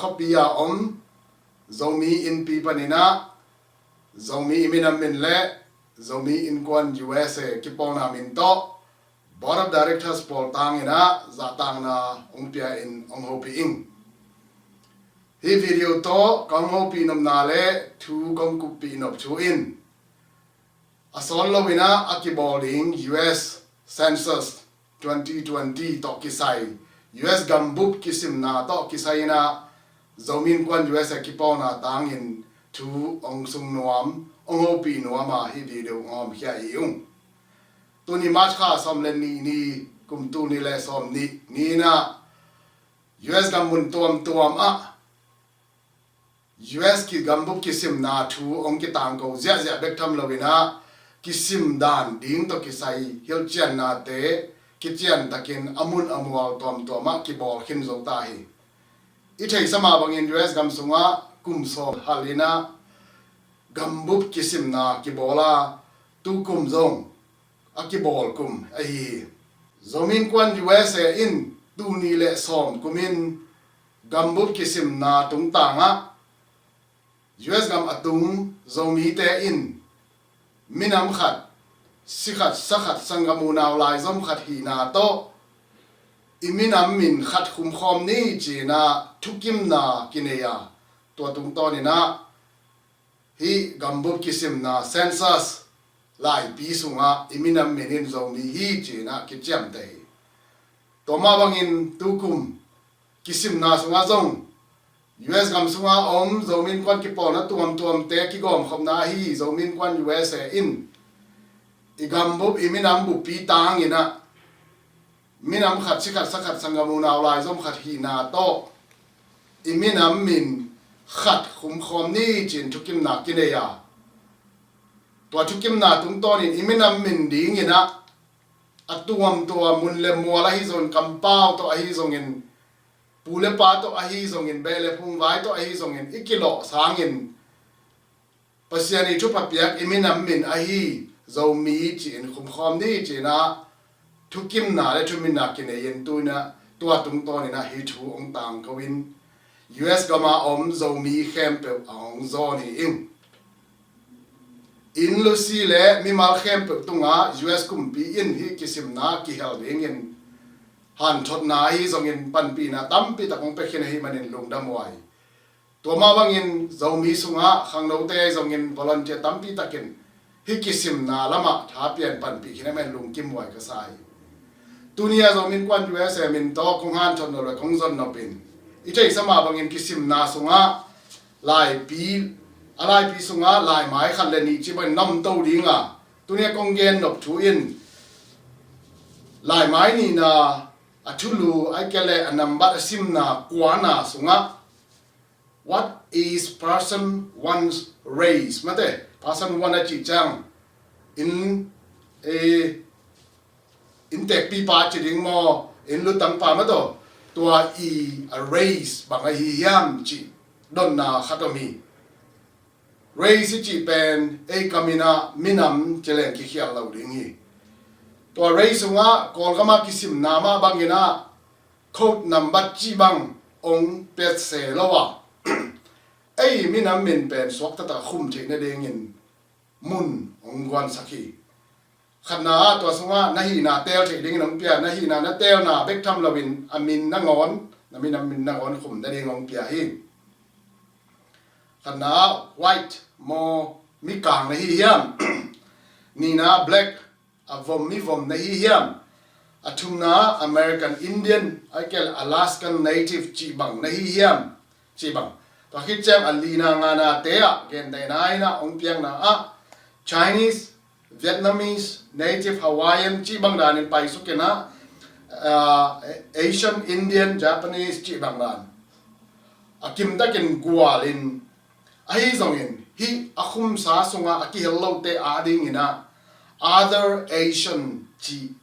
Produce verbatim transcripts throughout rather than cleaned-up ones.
khuapi a om Zomi Innpi panin ah Zomi i minam min le Zomi Innkuan U S A kipawlna min tawh Board of Directors pawl tangin ah zahtakna hong pia in hong hopih ing. Hih video tawh ka hong hopih nopna le thu kong kuppih nop thu in, a sawt loin ah a kibawl ding U S Census twenty twenty tawh kisai, U S gambup kisimna tawh kisai in ah Zomi Innkuan U S A kipawlna tangin thu hong sung nuam, hong hopih nuam a hih video hong hawmkhia hi ung. Tuni March kha sawm le nih ni, kum tul nih le sawm nih ni in ah U S gammun tuamtuam ah U S ki gambup kisimna thu hong kitangko ziahziah bek tham loin ah kisim dan ding tawh kisai hilhciannate kiciantakin a mun a mual tuamtuam ah kibawl khin zo ta hi. I theihsa mah bangin U S gam sungah kum sawm hal in ah gambup kisimna kibawl a, tukum zong a kibawl kum ahi hi. Zomi Innkuan U S A in tul nih le sawm kum in gambup kisimna tungtang ah U S gam a tung Zomite in minam khat, si khat, sa khat, sanggam unau laizom khat hihna tawh i minam min khat khumkhawm ni ci-in ah thukimna kinei a, tua tungtawnin ah hih gambup kisimna census laipi sungah i minam min in Zomi hi ci-in ah kiciamteh hi. Tua mah bangin tukum kisimna sungah zong U S gam sungah a om Zomi Innkuan kipawlna tuamtuamte kigawmkhopna ahi Zomi Innkuan U S A in i gambup i minam buppi tangin ah minam khat, si khat, sa khat, sanggam unau laizom khat hihna tawh i minam min khat khumkhawm ni ci-in thukimna kinei a, tua thukimna tungtawnin i minam min dingin ah a tuamtuam mun le mual ahi zongin, kampau tawh ahi zongin, pu le pa tawh ahi zongin, beh le phungvai tawh ahi zongin i kilawh sangin Pasian i thupha piak i minam min ahi Zomi ci-in khumkhawm ni ci-in ah thukimna le thuminna kinei in tu-in ah tua tungtawnin ah hih thu hong tangko in U S gam a om Zomi khempeuh a hong zawn hi ing. Inn lusi le mimal khempeuh tungah U S kumpi in hih kisimna kihel dingin hanthotna ahi zongin panpihna tampi tak hong pia khin ahih manin lungdam huai. Tua mah bangin Zomi sungah khangnote zongin volunteer tampi takin hih kisimna lamah tha pian panpih khin ahih manin lungkim huai ka sa hi. Tuni a Zomi Innkuan U S A min tawh kong hanthot nop le kong zon nop in i theihsa mah bangin kisimna sungah laipi, a laipi sungah laimai khat le nih cih bangin na om to ding a, tuni a kong gen nop thu in laimai nihna a thulu ahih kei leh a nambat a simna kuana sungah what is person one's race? Mate, person one a cih ciang inn, eh, inntekpipa ci ding maw, inn lutangpa mate, tua i a race bang ahi hiam cih dotna khat om hi. Race i cih pen ei kam in ah minam ci leng kikhial lo ding hi. Tua race sungah Kawlgam a kisimna mah bangin ah code nambat cih bang hong pia se lo a, ei minam min pen suakta tak a khum theih nadingin mun hong guansak hi. Khatna ah tua sungah na hihna teel theih dingin hong pia, na hihna na teelna bek tham loin a min nangawn, na minam min nangawn khum nading hong pia hi. Khatna ah white maw, mikang na hi hiam? Nihna ah black, a vom, mivom na hi hiam? A thumna ah American Indian, ahih kei leh Alaskan Native cih bang na hi hiam? Cih bang. Tua khit ciang a lina nganate ah gendaina in ah hong piakna ah Chinese, Vietnamese, Native Hawaiian cih bang danin paisuk in ah, ah, Asian, Indian, Japanese cih bang dan. A kimtakin gualin ahi zongin hih a khumsa sungah a kihel lote adingin ah other Asian cih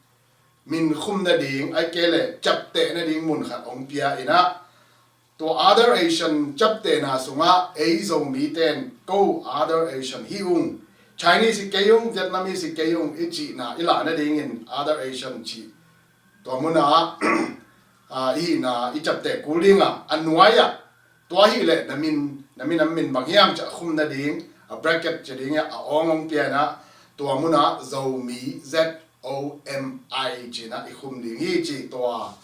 min khum nading, ahih kei leh ciapteh nading mun khat hong pia in ah, tua other Asian ciaptehna sungah ei Zomite in ko other Asian hi ung, Chinese hi kei ung, Vietnamese hi kei ung i cihna i lah nadingin other Asian cih tua munah, ah, i hihna i ciapteh kul ding a, a nuai-ah Tua hi leh na min, na minam min bang hiam ci-a khum nading, a bracket ci ding a awng hong pia in ah, tua munah Zomi, Z O M I ci-in ah i khum ding hi ci tua.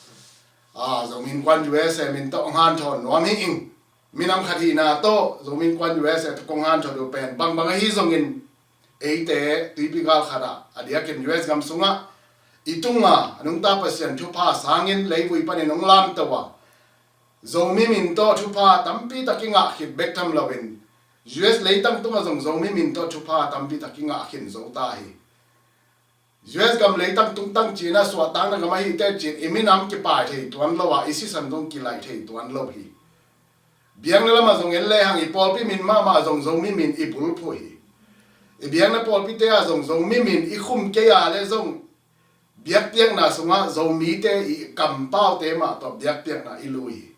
Ah, Zomi Innkuan U S A min tawh hong hanthawn nuam hi ing. Minam khat hihna tawh Zomi Innkuan U S A tawh kong hanthawn uh pen bangbang ahi zongin, eite tuipi gal khatah, a diakin U S gam sungah i tunga a nungta Pasian thupha sangin leivui panin hong lamto a, Zomi min tawh thupha tampi tak i ngah khit bek tham loin, U S leitang tungah zong Zomi min tawh thupha tampi tak i ngah khin zo ta hi. U S gam leitang tungtang ci-in ah suahtakna gam ahi teh ci-in i minam kipai thei tuan lo a, i sisan zong kilaih thei tuan lo hi. Biakna lamah zong en lehang i pawlpi min mahmah zong Zomi min i bulphuh hi. I biakna pawlpite ah zong Zomi min i khum kei a leh zong biakpiakna sungah Zomite i kampaute mah tawh biakpiakna i lui hi.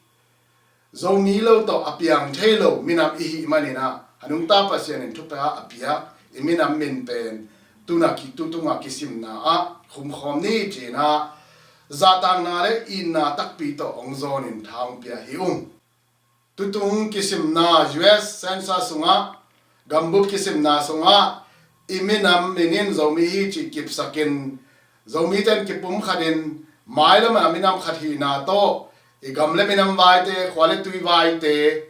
Zomi lo tawh a piang thei lo minam i hih manin ah, a nungta Pasian in thupha a pia i minam min pen tuna ki, tu tunga kisimna ah khumkhawm ni ci-in ah zahtakna le itna takpi tawh hong zawnin tha hong pia hi ung. Tutung kisimna U S census sungah, gambup kisimna sungah i minam min in Zomi hi cih kipsakin, Zomite in kipumkhatin mailam ah minam khat hihna tawh i gam le minam vaite, khua le tui vaite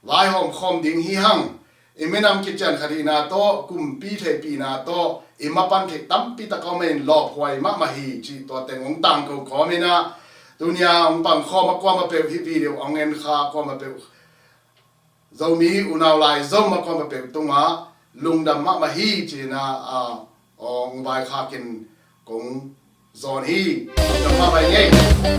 vaihawm khawm ding hi hang. I minam kician khat hihna tawh, kumpi theihpihna tawh i mapan theih tampi tak a om in lawphuai mahmah hi cih tua teng hong tangko kawmin ah, tuni-a hong pangkhawm a kuamah peuh, hih video hong en kha kuamah peuh, Zomi unau lai Zom a kuamah peuh tungah lungdam mahmah hi ci-in ah, a, hong vaikhakin kong zawn hi. Lungdam mahmah hi ngei.